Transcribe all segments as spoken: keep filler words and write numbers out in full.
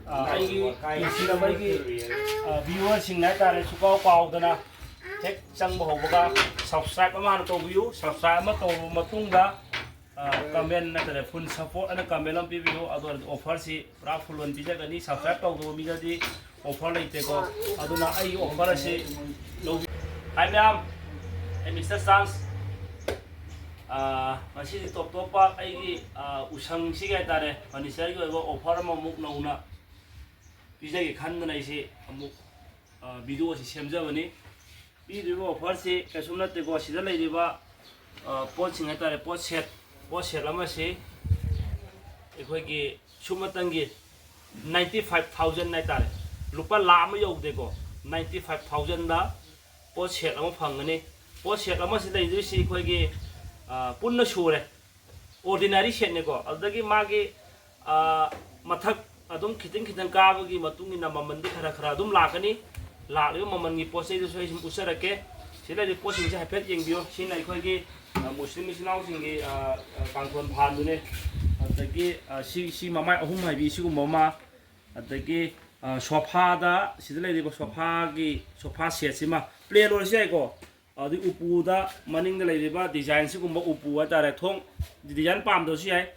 ꯑ, ꯑꯩꯒꯤ ꯅꯨꯡꯁꯤꯔꯕ ꯑꯩꯒꯤ, ꯑ, viewerꯁꯤꯡ ꯍꯥꯏꯇꯥꯔꯦ, ꯁꯨꯀꯥꯎ ꯀꯥꯎꯗꯅ ꯍꯦꯛ ꯆꯪꯕ ꯍꯧꯕꯒ subscribe ꯑꯃ ꯍꯥꯟꯅ ꯇꯧꯕꯤꯌꯨ꯫ Subscribe ꯑꯃ ꯇꯧꯔꯕ ꯃꯇꯨꯡꯗ, ꯑ, comment ꯅꯠꯇ꯭ꯔꯒ full support ꯑꯅ comment ꯑꯃ ꯄꯤꯕꯤꯌꯨ꯫ ꯑꯗꯣ offerꯁꯤ ꯄꯨꯔꯥ full ꯑꯣꯏꯅ ꯄꯤꯖꯒꯅꯤ꯫ Subscribe ꯇꯧꯗꯕ ꯃꯤꯗꯗꯤ offer ꯂꯩꯇꯦꯀꯣ꯫ ꯑꯗꯨꯅ ꯑꯩꯒꯤ offer ꯑꯁꯤ ꯂꯧꯕꯤ-, ꯍꯥꯏ ꯃꯌꯥꯝ, ꯑꯩ Mister Chance꯫ ꯑ, ꯉꯁꯤꯗꯤ ꯇꯣꯞ ꯇꯣꯞꯄ ꯑꯩꯒꯤ, ꯑ, ꯎꯁꯪꯁꯤꯒꯤ ꯍꯥꯏꯇꯥꯔꯦ, furnitureꯒꯤ ꯑꯣꯏꯕ offer ꯑꯃꯃꯨꯛ ꯅꯧꯅ ꯄꯤꯖꯒꯦ ꯈꯟꯗꯅ ꯑꯩꯁꯤ ꯑꯃꯨꯛ, ꯑ, video ꯑꯁꯤ ꯁꯦꯝꯖꯕꯅꯤ꯫ ꯄꯤꯔꯤꯕ offerꯁꯤ ꯀꯩꯁꯨꯝ ꯅꯠꯇꯦꯀꯣ, ꯁꯤꯗ ꯂꯩꯔꯤꯕ, ꯑ, ꯄꯣꯠꯁꯤꯡ ꯍꯥꯏꯇꯥꯔꯦ, ꯄꯣꯠ set, ꯄꯣꯠ set ꯑꯃꯁꯤ ꯑꯩꯈꯣꯏꯒꯤ ꯁꯨꯞꯅꯇꯪꯒꯤ ninety five thousand ꯍꯥꯏꯇꯥꯔꯦ, ꯂꯨꯄꯥ ꯂꯥꯈ ꯑꯃ ꯌꯧꯗꯦꯀꯣ, ninety five thousandꯗ ꯄꯣꯠ set ꯑꯃ ꯐꯪꯒꯅꯤ꯫ ꯄꯣꯠ set ꯑꯃꯁꯤ ꯂꯩꯗꯣꯏꯁꯤ ꯑꯩꯈꯣꯏꯒꯤ, ꯑ, ꯄꯨꯟꯅ ꯁꯨꯔꯦ꯫ Ordinary setꯅꯤꯀꯣ꯫ ꯑꯗꯨꯗꯒꯤ ꯃꯥꯒꯤ, ꯑ, ꯃꯊꯛ ꯑꯗꯨꯝ ꯈꯤꯇꯪ ꯈꯤꯇꯪ ꯀꯥꯕꯒꯤ ꯃꯇꯨꯡ ꯏꯟꯅ ꯃꯃꯟꯗꯤ ꯈꯔ ꯈꯔ ꯑꯗꯨꯝ ꯂꯥꯛꯀꯅꯤ꯫ ꯂꯥꯛꯂꯤꯕ ꯃꯃꯜꯒꯤ ꯄꯣꯠ ꯆꯩꯗꯨꯁꯨ ꯑꯩ ꯁꯨꯝ ꯎꯠꯆꯔꯛꯀꯦ꯫ ꯁꯤ ꯂꯩꯔꯤꯕ ꯄꯣꯠꯁꯤꯡꯁꯦ ꯍꯥꯏꯐꯦꯠ ꯌꯦꯡꯕꯤꯌꯨ꯫ ꯁꯤꯅ ꯑꯩꯈꯣꯏꯒꯤ, ꯑ, ꯃꯨꯁꯂꯤꯝ ꯏꯆꯤꯜ ꯏꯅꯥꯎꯁꯤꯡꯒꯤ, ꯑ, ꯑ, ꯀꯥꯡꯊꯣꯟ ꯐꯥꯟꯗꯨꯅꯦ꯫ ꯑꯗꯒꯤ, ꯑ, ꯁꯤ, ꯁꯤ ꯃꯃꯥꯏ ꯑꯍꯨꯝ ꯍꯥꯏꯕꯤ ꯁꯤꯒꯨꯝꯕ ꯑꯃ, ꯑꯗꯒꯤ, ꯑ, sofaꯗ ꯁꯤꯗ ꯂꯩꯔꯤꯕ sofaꯒꯤ sofa setꯁꯤꯃ plain ꯑꯣꯏꯔꯁꯨ ꯌꯥꯏꯀꯣ꯫ ꯑꯗꯒꯤ ꯎꯄꯨꯗ ꯃꯅꯤꯡꯗ ꯂꯩꯔꯤꯕ design ꯁꯤꯒꯨꯝꯕ ꯎꯄꯨ ꯍꯥꯏꯇꯥꯔꯦ, ꯊꯣꯡ design ꯄꯥꯝꯗ꯭ꯔꯁꯨ ꯌꯥꯏ꯫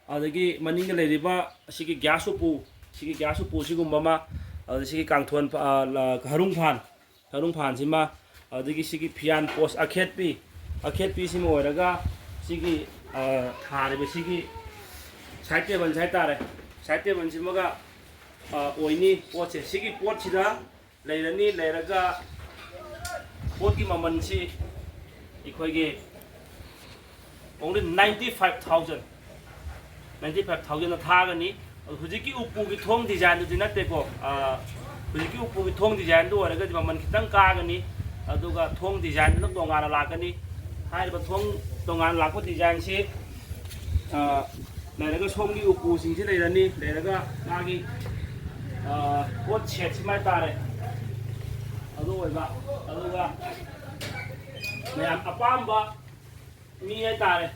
ꯑꯗꯒꯤ ꯃꯅꯤꯡꯗ ꯂꯩꯔꯤꯕ ꯑꯁꯤꯒꯤ gas ꯎꯄꯨ, ꯁꯤꯒꯤ gas ꯎꯄꯨ ꯁꯤꯒꯨꯝꯕ ꯑꯃ, ꯑꯗꯒꯤ ꯁꯤꯒꯤ ꯀꯥꯡꯊꯣꯟ, ꯑ, ꯂ-, ꯍꯔꯨꯡ ꯐꯥꯟ, ꯍꯔꯨꯡ ꯐꯥꯟꯁꯤꯃ, ꯑꯗꯒꯤ ꯁꯤꯒꯤ ꯐꯤꯌꯥꯟ post ꯑꯈꯦꯠꯄꯤ, ꯑꯈꯦꯠꯄꯤꯁꯤꯃ ꯑꯣꯏꯔꯒ ꯁꯤꯒꯤ, ꯑ, ꯊꯥꯔꯤꯕ ꯁꯤꯒꯤ side table ꯍꯥꯏꯇꯥꯔꯦ, side table ꯁꯤꯃꯒ, ꯑ, ꯑꯣꯏꯅꯤ ꯄꯣꯠꯁꯦ꯫ ꯁꯤꯒꯤ ꯄꯣꯠꯁꯤꯗ ꯂꯩꯔꯅꯤ꯫ ꯂꯩꯔꯒ ꯄꯣꯠꯀꯤ ꯃꯃꯜꯁꯤ ꯑꯩꯈꯣꯏꯒꯤ only ninety five thousand, ninety five thousandꯗ ꯊꯥꯒꯅꯤ꯫ ꯑꯗꯨ ꯍꯧꯖꯤꯛꯀꯤ ꯎꯄꯨꯒꯤ ꯊꯣꯡ designꯗꯨꯗꯤ ꯅꯠꯇꯦꯀꯣ꯫ ꯑ, ꯍꯧꯖꯤꯛꯀꯤ ꯎꯄꯨꯒꯤ ꯊꯣꯡ designꯗꯨ ꯑꯣꯏꯔꯒꯗꯤ ꯃꯃꯜ ꯈꯤꯇꯪ ꯀꯥꯒꯅꯤ, ꯑꯗꯨꯒ ꯊꯣꯡ designꯗꯨꯅ ꯇꯣꯉꯥꯟꯅ ꯂꯥꯛꯀꯅꯤ꯫ ꯍꯥꯏꯔꯤꯕ ꯊꯣꯡ ꯇꯣꯉꯥꯟꯅ ꯂꯥꯛꯄ designꯁꯤ, ꯑ, ꯂꯩꯔꯒ ꯁꯣꯝꯒꯤ ꯎꯄꯨꯁꯤꯡꯁꯤ ꯂꯩꯔꯅꯤ꯫ ꯂꯩꯔꯒ ꯃꯥꯒꯤ, ꯑ, ꯄꯣꯠ setꯁꯤꯃ ꯍꯥꯏꯇꯥꯔꯦ, ꯑꯗꯨ ꯑꯣꯏꯕ꯫ ꯑꯗꯨꯒ ꯃꯌꯥꯝ ꯑꯄꯥꯝꯕ ꯃꯤ ꯍꯥꯏꯇꯥꯔꯦ,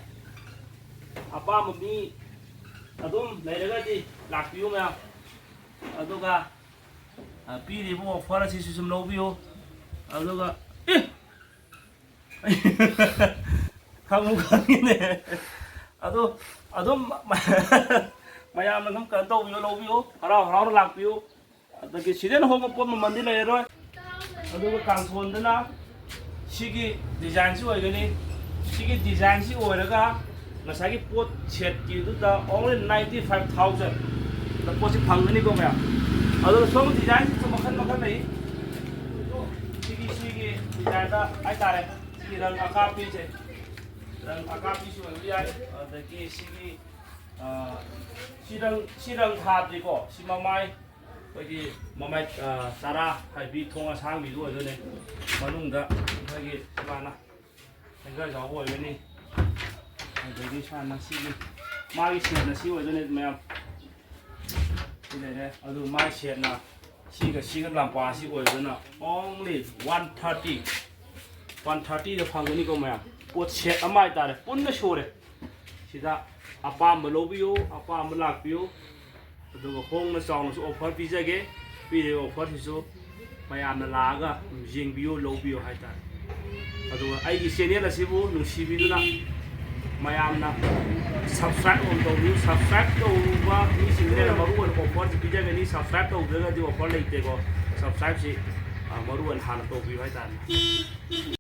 ꯑꯄꯥꯝꯕ ꯃꯤ ꯑꯗꯨꯝ ꯂꯩꯔꯒꯗꯤ ꯂꯥꯛꯄꯤꯌꯨ ꯃꯌꯥꯝ꯫ ꯑꯗꯨꯒ, ꯑ, ꯄꯤꯔꯤꯕ offer ꯑꯁꯤꯁꯨ ꯁꯨꯝ ꯂꯧꯕꯤꯌꯨ꯫ ꯑꯗꯨꯒ, ꯑꯦ! ꯈꯪꯕꯨ ꯈꯪꯉꯤꯅꯦ꯫ ꯑꯗꯣ ꯑꯗꯨꯝ ꯃꯌꯥꯝꯅ ꯑꯗꯨꯝ ꯀꯩꯅꯣ ꯇꯧꯕꯤꯌꯨ, ꯂꯧꯕꯤꯌꯨ, ꯍꯔꯥꯎ ꯍꯔꯥꯎꯅ ꯂꯥꯛꯄꯤꯌꯨ꯫ ꯑꯗꯒꯤ ꯁꯤꯗꯅ ꯍꯣꯡꯕ ꯄꯣꯠ ꯃꯃꯜꯗꯤ ꯂꯩꯔꯔꯣꯏ꯫ ꯑꯗꯨꯒ ꯀꯥꯡꯊꯣꯟꯗꯅ ꯁꯤꯒꯤ design ꯁꯤ ꯑꯣꯏꯒꯅꯤ꯫ ꯁꯤꯒꯤ design ꯁꯤ ꯑꯣꯏꯔꯒ ꯉꯁꯥꯏꯒꯤ ꯄꯣꯠ set ꯀꯤꯗꯨꯗ only ninety five thousand ꯗ ꯄꯣꯠꯁꯤ ꯐꯪꯒꯅꯤꯀꯣ ꯃꯌꯥꯝ꯫ ꯑꯗꯨꯒ ꯁꯣꯝ design ꯁꯤꯁꯨ ꯃꯈꯜ ꯃꯈꯜ ꯂꯩ꯫ ꯁꯤꯒꯤ, ꯁꯤꯒꯤ design ꯗ ꯍꯥꯏꯇꯥꯔꯦ, ꯁꯤꯒꯤ ꯔꯪ ꯑꯀꯥꯞꯄꯤꯁꯦ, ꯔꯪ ꯑꯀꯥꯞꯄꯤꯁꯨ ꯑꯣꯏꯕ ꯌꯥꯏ꯫ ꯑꯗꯒꯤ ꯁꯤꯒꯤ, ꯑ, ꯁꯤ ꯔꯪ, ꯁꯤ ꯔꯪ ꯊꯥꯗ꯭ꯔꯤꯀꯣ꯫ ꯁꯤ ꯃꯃꯥꯏ, ꯑꯩꯈꯣꯏꯒꯤ ꯃꯃꯥꯏ, ꯑ, ꯆꯔꯥ ꯍꯥꯏꯕꯤ ꯊꯣꯡ ꯑꯁꯥꯡꯕꯤꯗꯨ ꯑꯣꯏꯗꯣꯏꯅꯦ꯫ ꯃꯅꯨꯡꯗ ꯑꯩꯈꯣꯏꯒꯤ ꯁꯨꯃꯥꯏꯅ ꯍꯦꯡꯒꯔ ꯌꯥꯎꯕ ꯑꯣꯏꯒꯅꯤ꯫ ꯑꯗꯒꯤ ꯁꯨꯃꯥꯏꯅ ꯁꯤꯒꯤ ꯃꯥꯒꯤ ꯁꯦꯠꯅ ꯁꯤ ꯑꯣꯏꯗꯣꯏꯅꯦ ꯃꯌꯥꯝ꯫ ꯁꯤ ꯂꯩꯔꯦ꯫ ꯑꯗꯨ ꯃꯥꯒꯤ ꯁꯦꯠꯅ ꯁꯤꯒ ꯁꯤꯒ ꯂꯝꯄꯥꯛ ꯑꯁꯤ ꯑꯣꯏꯕꯅ only one thirty, one thirty ꯗ ꯐꯪꯒꯅꯤꯀꯣ ꯃꯌꯥꯝ꯫ ꯄꯣꯠ set ꯑꯃ ꯍꯥꯏꯇꯥꯔꯦ, ꯄꯨꯟꯅ ꯁꯨꯔꯦ꯫ ꯁꯤꯗ ꯑꯄꯥꯝꯕ ꯂꯧꯕꯤꯌꯨ, ꯑꯄꯥꯝꯕ ꯂꯥꯛꯄꯤꯌꯨ꯫ ꯑꯗꯨꯒ ꯍꯣꯡꯅ ꯆꯥꯎꯅꯁꯨ offer ꯄꯤꯖꯒꯦ꯫ ꯄꯤꯔꯤꯕ offer ꯁꯤꯁꯨ ꯃꯌꯥꯝꯅ ꯂꯥꯛꯑꯒ ꯌꯦꯡꯕꯤꯌꯨ, ꯂꯧꯕꯤꯌꯨ ꯍꯥꯏꯇꯥꯔꯦ꯫ ꯑꯗꯨꯒ ꯑꯩꯒꯤ channel ꯑꯁꯤꯕꯨ ꯅꯨꯡꯁꯤꯕꯤꯗꯨꯅ ꯃꯌꯥꯝꯅ subscribe ꯑꯃ ꯇꯧꯕꯤꯌꯨ꯫ Subscribe ꯇꯧꯕ ꯃꯤꯁꯤꯡꯗꯨꯅ ꯃꯔꯨ ꯑꯣꯏꯅ offer ꯁꯤ ꯄꯤꯖꯒꯅꯤ꯫ Subscribe ꯇꯧꯗ꯭ꯔꯒꯗꯤ offer ꯂꯩꯇꯦꯀꯣ꯫ Subscribe ꯁꯤ, ꯑ, ꯃꯔꯨ ꯑꯣꯏꯅ ꯍꯥꯟꯅ ꯇꯧꯕꯤꯌꯨ ꯍꯥꯏꯇꯥꯔꯦ꯫